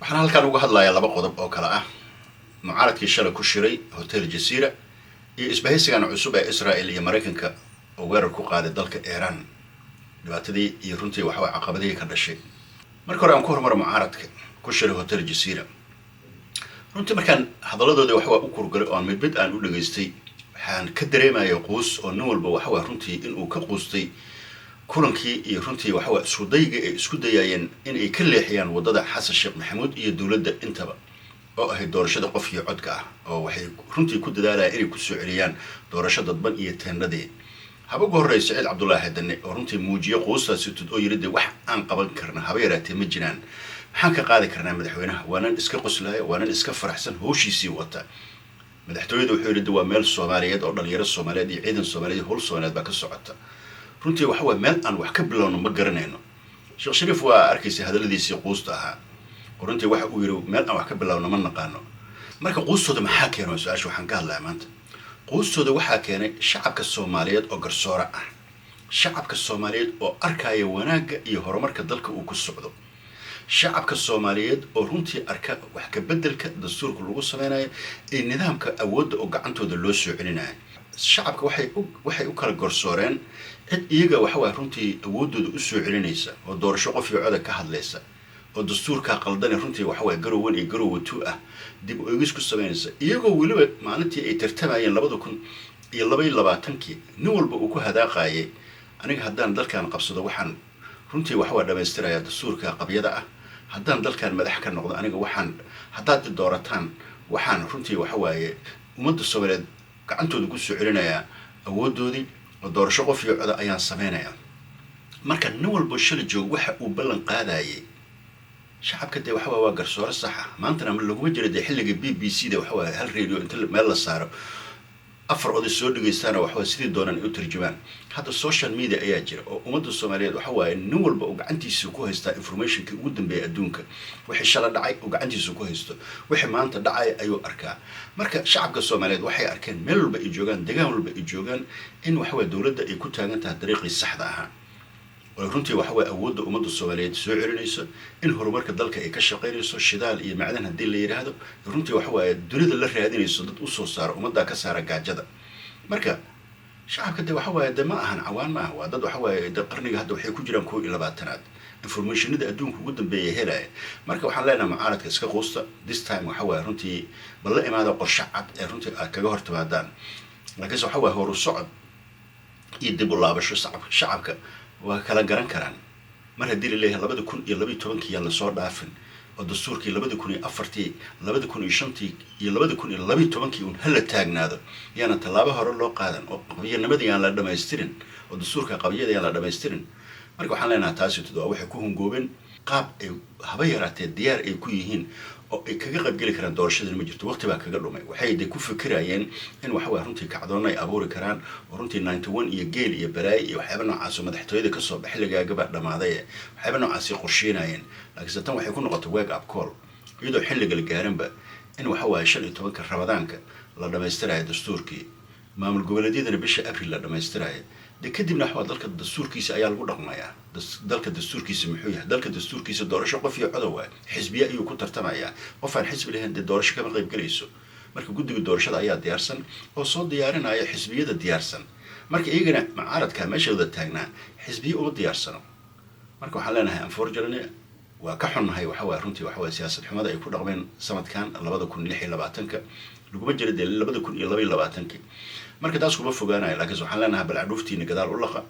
Waxaan halkan uga hadlayaa laba qodob oo kale ah: mucaaradkii shalay ku shiray Hotel Jazeera iyo isbahaysigan cusub ee Israel iyo Maraykanka oo weerar ku qaaday dalka Iiraan, dhibaatadii iyo runtii waxaway caqabadihii ka dhashay. Marka hore aan ku hormaro mucaaradka ku shiray Hotel Jazeera. Runtii markaan hadalladoodii waxawaa u kurgalay oo aan mid mid aan u dhageystay, waxaan ka dareemaya quus, oo nin walba waxawaa runtii inuu ka quustay kulankii iyo runtii waxawaa isku dayga ay isku dayayeen in ay ka leexiyaan waddada Xasan Sheekh Maxamuud iyo dowladda intaba, oo ahayd doorashada qof iyo codka ah, oo waxay runtii ku dadaalayaan inay kusoo celiyaan doorasho dadban iyo teendhadii. Haba ugu horreeya Saciid Cabdullaahi Dane, oo runtii muujiye quustaasi tud oo yiri: "De wax aan qaban karna haba yaraatee ma jiraan, maxaan ka qaadi karnaa madaxweynaha? Waa nin iska qoslaya, waa nin iska faraxsan, howshiisii wata madaxtooyada." Wuxuu yidhi: "De waa meel Soomaaliyeed oo dhalinyaro Soomaaliyeed iyo ciidan Soomaaliyeed, howl Soomaaliyeed baa ka socota. Runtii waxa waye meel aan wax ka bilowno ma garanayno." Sheekh Shariif waa arkaysay hadalladiisii quusta ahaa, oo runtii waxa uu yidhi: "Meel aan wax ka bilowno ma naqaano." Marka quustooda maxaa keena? Su-aasha waxaan ka hadlayaa maanta. Quustooda waxaa keenay shacabka Soomaaliyeed oo garsoore ah, shacabka Soomaaliyeed oo arkaya wanaagga iyo horumarka dalka uu ku socdo, shacabka Soomaaliyeed oo runtii arka wax ka beddelka dastuurka lagu sameynayo ee nidaamka awoodda oo gacantooda loo soo celinayo. Shacabka waxay u kala garsooreen cid iyaga waxawaya runtii awooddooda usoo celinaysa, oo doorasho qof iyo coda ka hadlaysa, oo dastuurkaa qaldane runtii waxawaya Garowe 1 iyo Garowe 2 ah dib u eegis ku sameynaysa, iyagoo weliba maalintii ay tartamayeen 2022-kii nin walba uu ku hadaaqayay: "Aniga haddaan dalkan qabsado, waxaan runtii waxawaa dhamaystirayaa dastuurka qabyada ah. Haddaan dalkan madax ka noqdo, aniga waxaan, haddaad i doorataan, waxaan runtii waxawaaye ummadda Soomaaliyeed gacantooda kusoo celinayaa awooddoodii, oo doorasho qof iyo coda ayaan sameynayaa." Marka nin walbo shalay joog waxa uu ballan qaadayay shacabka dee waxa waa garsoore sax ah. Maantana laguma jiro dee xilliga BBC da waxa waaye hal radio inta meel la saaro afar oday soo dhegeystaana waxawaa sidii doonaan ay u tarjumaan. Hadda social media ayaa jira, oo ummadda Soomaaliyeed waxa waaye nin walba uu gacantiisa ku haystaa informationkii ugu dambeeya adduunka. Wixii shala dhacay uu gacantiisa ku haysto, wixii maanta dhacay ayuu arkaa. Marka shacabka Soomaaliyeed waxay arkeen meel walba ay joogaan, degaan walba ay joogaan, in waxawaaye dowladda ay ku taagan tahay dariiqii saxda ahaa, oo runtii waxawaaye awoodda ummadda Soomaaliyeed soo celinayso, in horumarka dalka ay ka shaqaynayso, shidaal iyo macdan haddii la yidhaahdo, runtii waxawaaye dunida la raadinayso dad usoo saaro, ummaddaa ka saara gaajada. Marka shacabka de waxawaaye de ma ahan cawaan, ma aha, waa dad waxawaaye de qarniga hadda waxay ku jiraan 21aad, informationada adduunka ugu dambeeya helaya. Marka waxaan leenahay mucaaradka iska quusta. This time waxawaaye runtii bal la imaada qorshe cad ee runtii aad kaga hor timaadaan, laakiinse waxawaaye horu socod iyo dib u laabasho shacabka waa kala garan karaan. Mar haddii la leeyahay 2012-kii yaan lasoo dhaafin, oo dastuurkii 2004-tii, 2005-tii iyo 2012-kii un hala taagnaado, yaana tallaabo hore loo qaadan, oo qabyanimadii yaan la dhamaystirin, oo dastuurka qabyada yaan la dhamaystirin. Marka waxaan leenahay taasi todo waxay ku hungoobeen. Qaab ay haba yaraatee diyaar ay ku yihiin oo ay kaga qaybgeli karaan doorashadani ma jirto. Waqti baa kaga dhumay. Waxay de ku fikirayeen in waxawaya runtii kacdoonna ay abuuri karaan, oo runtii 91 iyo geel iyo balaayo iyo waxyaaba noocaas oo madaxtooyada kasoo bax xilligaagabaa dhamaaday, waxyaaba noocaasay qorsheynayeen. Laakiinse tan waxay ku noqotay wake up call, iyadoo xilliga la gaarinba in waxawaaye 15-ka Ramadaanka la dhamaystirayo dastuurkii, maamul goboleedyadana bisha Abril la dhamaystirayo. De kadibna waxawaa dalka dastuurkiisa ayaa lagu dhaqmayaa. Dalka dastuurkiisa muxuu yahay? Dalka dastuurkiisa doorasho qof iyo codow waay, xisbiye ayuu ku tartamayaa. Qof aan xisbi lahayn dee doorasho kama qayb gelayso. Marka guddiga doorashada ayaa diyaarsan oo soo diyaarinaya xisbiyada diyaarsan. Marka iyagana mucaaradka meesha wada taagnaa xisbiye uma diyaarsano. Marka waxaan leenahay, unfortunately, waa ka xunnahay waxa waye runtii waxa waye siyaasad xumada ay ku dhaqmeen sanadkan 2026-ka. Laguma jira dee 2022-kii. Marka taas kuma fogaanayo, laakiinse waxaan leenahay bal cadhuuftiina gadaal u laqa,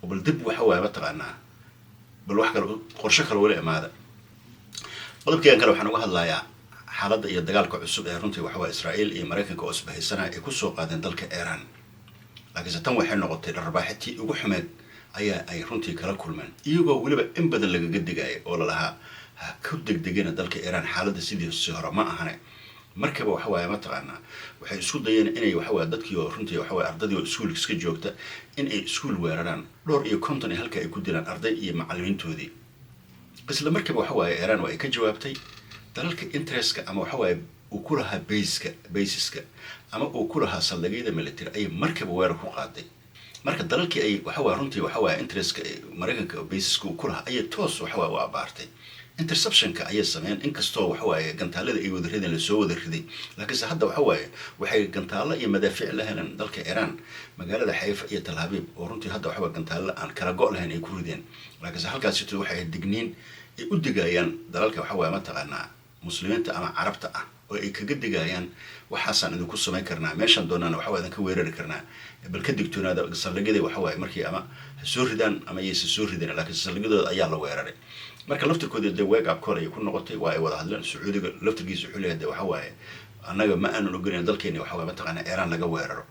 oo bal dib waxa waaye mataqaanaa, bal wax kale, qorshe kale wala imaada. Qodobkeygan kale waxaan uga hadlayaa xaaladda iyo dagaalka cusub ee runtii waxa waye Israa'iil iyo Maraykanka oo isbahaysanaya ay kusoo qaadeen dalka Iiraan. Laakiinse tan waxay noqotay dharbaaxitii ugu xumeed ayaa ay runtii kala kulmeen, iyagoo weliba in badan lagaga digaya oo lalahaa ha ku degdegina dalka Iiraan, xaaladda sidiisi hore ma ahane. Markaba waxa waaye mataqaanaa waxay isku dayeen inay waxawaaye dadkii oo runtii waxawaaye ardadii oo iskuulka iska joogta in ay iskuul weeraraan, dhowr iyo konton iyo halka ay ku dilaan arday iyo macallimiintoodii. Isla markiiba waxa waaye Iiraan waa ay ka jawaabtay. Dalalka interestka ama waxa waaye uu ku lahaa baseka, basiska ama uu ku lahaa saldhigyada military ayay markiiba weerar ku qaaday. Marka dalalkii ay waxawaaye runtii waxawaaye interestka Maraykanka basiska uu ku lahaa ayay toos waxawaaye u abaartay. Interceptionka ayay sameeyeen, inkastoo waxawaaye gantaalada ay wada rideen lasoo wada riday, laakiinse hadda waxawaaye waxay gantaallo iyo madaafiic la heleen dalka Iiraan, magaalada Xayfa iyo Tal Aviv, oo runtii hadda waxawaa gantaallo aan kala go' lahayn ay ku rideen. Laakiinse halkaasito waxay digniin ay u digayaan dalalka waxawaaye mataqaanaa Muslimiinta ama Carabta ah, oo ay kaga digayaan: waxaasaan idinku samayn karnaa, meeshaan doonaana waxawaa idinka weerari karnaa, bal ka digtoonaada. Saldhigyada waxawaaye markii ama ha soo ridaan ama yaysa soo ridin, laakiin saldhigyadooda ayaa la weeraray. Marka laftirkoodii dee wake up call ayay ku noqotay, waa ay wada hadleen. Sacuudiga laftirkiisa wuxuu leeyahay de waxawaaye annaga ma aanan ogolayn dalkeeni waxawaaye mataqaana Iiraan laga weeraro.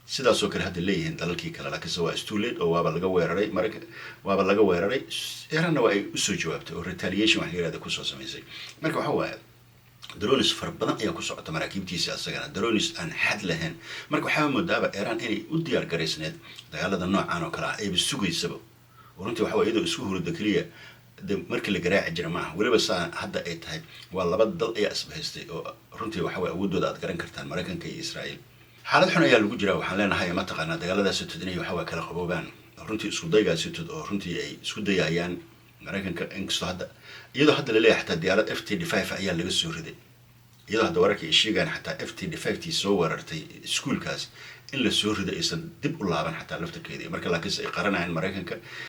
Sidaasoo kale hadda leeyihiin dalalkii kale, laakiinse waa too late oo waaba laga weeraray Maraykan, waaba laga weeraray. Iiraanna waa ay usoo jawaabtay oo retaliation wax la yirahda kusoo samaysay. Marka waxa waaye drones fara badan ayaa ku socota maraakiibtiisa, asagana drones aan xad lahayn. Marka waxaa moodaaba Iiraan inay u diyaar garaysneed dagaalada noocan oo kale ah, ayba sugaysaba, oo runtii waxa waye iyadoo isku hurdo keliya de markii la garaaci jira maaha. Weliba saa hadda ay tahay, waa laba dal ayaa isbahaystay oo runtii waxa waye awooddooda aad garan kartaan, Maraykanka iyo Israa'iil. Xaalad xun ayaa lagu jiraa. Waxaan leenahay mataqaanaa dagaaladaasitood inay waxawaa kala qaboobaan, runtii isku daygaasitood oo runtii ay isku dayayaan Maraykanka, inkastoo hadda iyadoo hadda laleeyahay xataa diyaarad F-35 ayaa laga soo riday, iyadoo hadda wararka ay sheegayaan xataa F-35 tii soo weerartay iskuulkaas in la soo rido, aysan dib u laaban xataa laftarkeedii. Marka laakiinse ay qaranayaan Maraykanka.